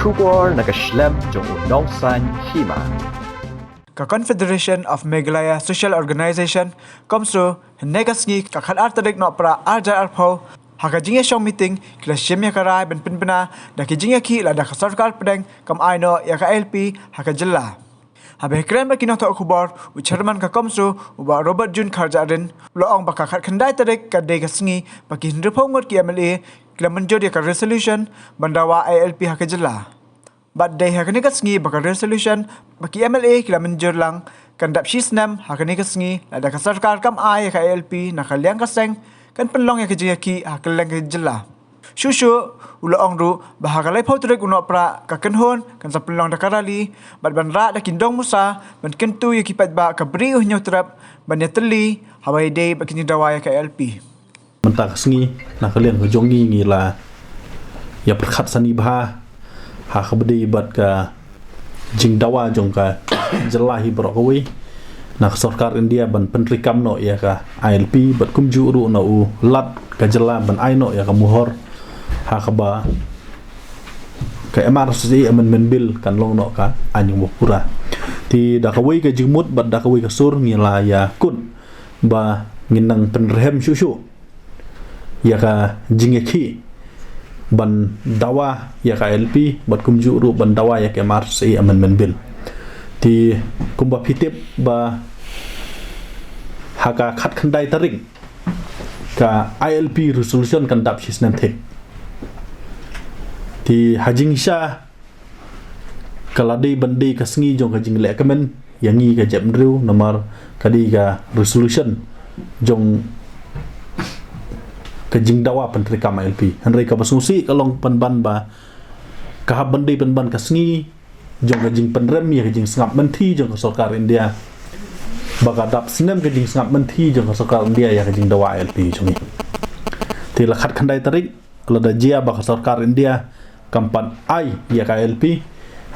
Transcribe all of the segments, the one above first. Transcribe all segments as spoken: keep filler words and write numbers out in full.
Khubor na ka shlem jong u nongsan hima. Ka Confederation of Meghalaya Social Organisation, CoMSO, hynne ka sngi ka khatar tarik Nohprah arhajar arphew, ha ka jingïashong meeting ki la shim ïa ka rai ban pynbna da ki jingïakhih lada ka sorkar pdeng kam ai noh ïa ka I L P ha ka jylla. Haba ïakren bad ki nongthoh khubor, u chairman ka CoMSO, u Bah Robert June Kharjahrin, u la ong ba ka khatkhyndai tarik ka dei ka sngi ba ki hynriewphew ngut ki M L A ki la mynjur ïa ka resolution ban dawa I L P ha ka jylla. Bad dei ha kane ka sngi ba ka resolution ba ki M L A ki la mynjur lang, kan dap shi snem ha kane ka sngi lada ka sorkar kam ai ïa ka I L P na ka liang ka seng, kan pynlong ïa ka jingïakhih ha kylleng ka jylla. Shuh shuh, u la ong ruh ba ha ka laiphew tarik u Nohprah ka kynhun kan sa pynlong da ka rally bad ban rah da ki dong musa ban kyntu ïa ki paidbah ka Bri U Hynñiewtrep ban ïatylli haba ïadei bad ka jingdawa ïa ka I L P. Mynta ka sngi, na ka liang ka jong ngi, ngi la ïa pyrkhat sani bha ha kaba ïadei bad ka jingdawa jong ka jylla hi baroh kawei na ka sorkar India ban pyntreikam noh ïa ka I L P, bad kumjuh ruh na u Lat ka jylla ban ai noh ïa ka muhor ha kaba ka M R S S A Amendment Bill kan long noh ka aiñ jong u pura. Te da kawei ka jingmut bad da kawei ka sur ngi la ïakut ba ngin nang pynrhem shuh shuh ïa ka jingïakhih ban dawa ïa ka I L P bad kumjuh ruh ban dawa ïa ka M R S S A Amendment Bill. Te kumba phi tip ba ha ka khatkhyndai tarik ka I L P resolution kan dap shi snem thik. Te ha jingshisha ka la dei ban dei ka sngi jong ka jingleh kmen ïa ngi ka jaitbynriew, namar ka dei ka resolution jong ka jingdawa pyntreikam I L P. Hynrei kaba sngewsih ka long pynban ba ka hap ban dei pynban ka sngi jong ka jingpynrem ïa ka jingsngap mynthi jong ka sorkar India, ba ka dap snem ka jingsngap mynthi jong ka sorkar India ïa ka jingdawa I L P jong ngi. Te la khatkhyndai tarik, lada jia ba ka sorkar India kam pat ai ïa ka I L P,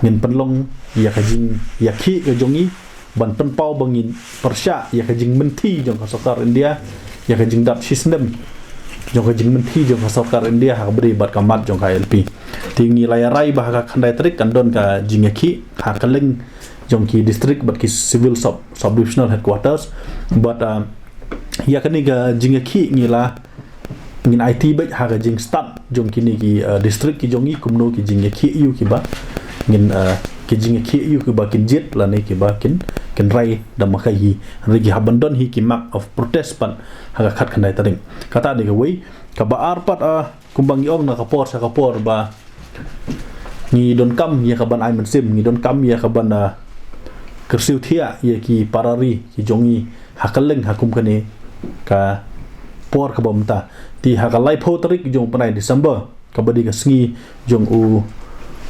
ngin pynlong ïa ka jingïakhih ka jong ngi ban pynpaw ba ngin pyrshah ïa ka jingmynthi jong ka sorkar India, ïa ka jingdap shi snem jong ka jingmynthi jong ka sorkar India ha kaba ïadei bad ka mat jong ka I L P. Te ngi la ïa rai ba ha ka khatkhyndai tarik kan don ka jingïakhih ha kylleng jong ki district bad ki civil sub, sub divisional headquarters. Bad, ah, ïa kane ka jingïakhih ngi la ngin aiti beit ha ka jingstad jong kine ki, uh, district ki jong ngi, kumno ki jingïakhih ïa u kiba ngin, uh, ki jingïakhih ïa u kiba kin jied lane kiba kin, kin rai da ma kai hi. Hynrei ki hap ban don hi ki mark of protest pat ha ka khatkhyndai tarik. Kata dei kawei, kaba ar pat, uh, kumba ngi ong na ka por sha ka por ba ngi donkam ïa ka ban ai mynsiem, ngi donkam ïa ka ban, ah, kyrsiew thiah ïa ki para ri ki jong ngi ha kylleng ha kum kane ka por kaba mynta. Te ha ka laiphew tarik jong u bnai December, kaba dei ka sngi jong u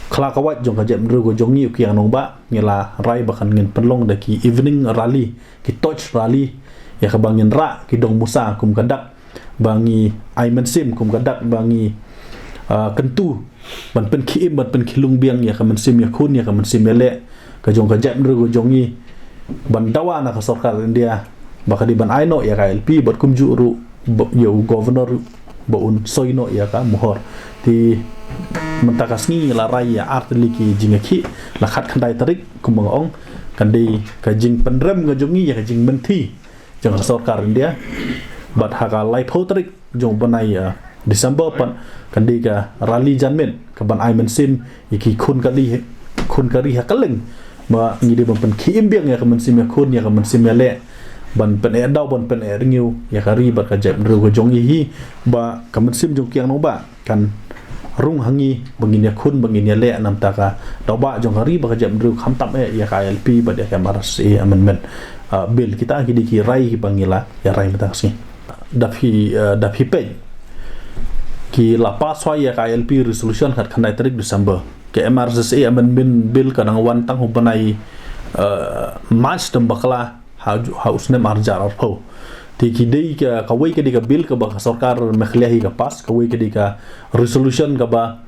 khlawait jong ka jaitbynriew ka jong ngi u Kiang Nangbah, ngi la rai ba kan ngin pynlong da ki evening rally, ki torch rally, ïa kaba ngin rah ki dong musa kum ka dak ba ngi ai mynsiem, kum ka dak ba ngi, ah, kyntu ban pynkhie im, ban pynkhie lung biang ïa ka mynsiem ïakhun, ïa ka mynsiem ïaleh ka jong ka jaitbynriew ka jong ngi, ban dawa na ka sorkar India ba ka dei ban ai noh ïa ka I L P, bad kumjuh ruh ba, ïa u governor ba un soi noh ïa ka muhor. Te mynta ka sngi la rai ïa ar tylli ki jingïakhih, la khatkhyndai tarik kumba nga ong kan dei ka jingpynrem ka jong ngi ïa ka jingmynthi jong ka sorkar India. Bad ha ka laiphew tarik jong u bnai, ah, December pat kan dei ka rally janmiet ka ban ai mynsiem ïa ki khun ka ri, khun ka ri ha kylleng, ba ngi dei ban pynkhie im biang ïa ka mynsiem ïakhun, ïa ka mynsiem ïaleh, ban pyneh daw, ban pyneh rngiew ïa ka ri bad ka jaitbynriew ka jong ngi hi, ba ka mynsiem jong u Kiang Nangbah kan rung ha ngi ba ngin ïakhun, ba ngin ïaleh namar ka daw ba jong ka ri bad ka jaitbynriew, khamtam eh ïa ka I L P bad ïa ka M R S S A Amendment, ah, Bill. Kita ki dei ki rai kiba ngi la ïa rai mynta ka sngi. Da phi, ah, da phi peit, ki la pass ïa ka I L P resolution khatkhyndai tarik December. Ka M R S S A Amendment Bill ka dang wan tang ha u bnai, ah, March, tang bakla ha, ha u snem arhajar arphew. Te ki dei ka, kawei ka dei ka bill kaba ka sorkar Meghalaya hi ka pass, kawei ka dei ka resolution kaba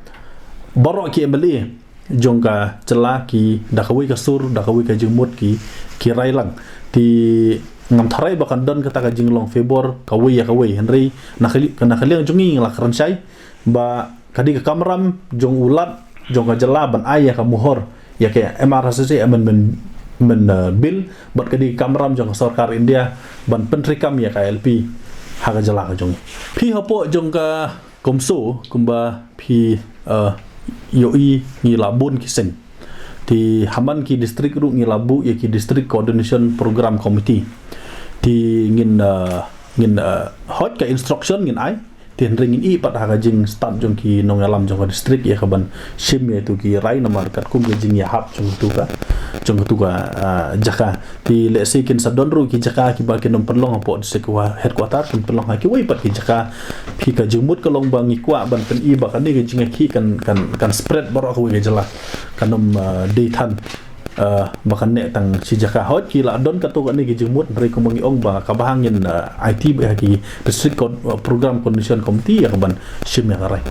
baroh ki M L A jong ka jylla ki da kawei ka sur, da kawei ka jingmut ki, ki rai lang. Te ngam tharai ba kan don kata ka jinglong favour kawei ïa kawei, hynrei na ka li-, na ka liang jong ngi ngi la kren shai ba ka dei ka kamram jong u Lat jong ka jylla ban ai ïa ka mohor ïa ka M R S S A amendment, amendment, uh, bill, bad ka dei ka kamram jong ka sorkar India ban pyntreikam ïa ka I L P ha ka jylla ka jong ngi. Phi hapoh jong ka CoMSO kumba phi, uh, ïohi ngi la bun ki seng. Te ha man ki district ruh ngi la buh ïa ki District Coordination Program Committee. Te ngin, uh, ngin, uh, hot ka instruction ngin ai. Te hynrei ngin ïohi pat ha ka jingstad jong ki nongïalam jong ka district ïa ka ban shim ïa tu ki rai namar katkum ka jingïahap jong tu ka, jong tu ka, ah, jaka. Te lehse kin sa don ruh ki jaka kiba kin ym pynlong hapoh district headquarter, kin pynlong ha kiwei pat ki jaka. Phi, ka jingmut ka long ba ngi kwah ban pyni ba kane ka jingïakhih kan, kan, kan spread baroh kawei ka jylla. Kan ym, ah, dei than, ah, ba kan neh tang shi jaka. Hooid ki la don katto katne ki jingmut, hynrei kumba ngi ong ba kaba hang ngin, ah, aiti ba ïa ki District Co-, ah, Program Coordination Committee ïa ka ban shim ïa ka rai.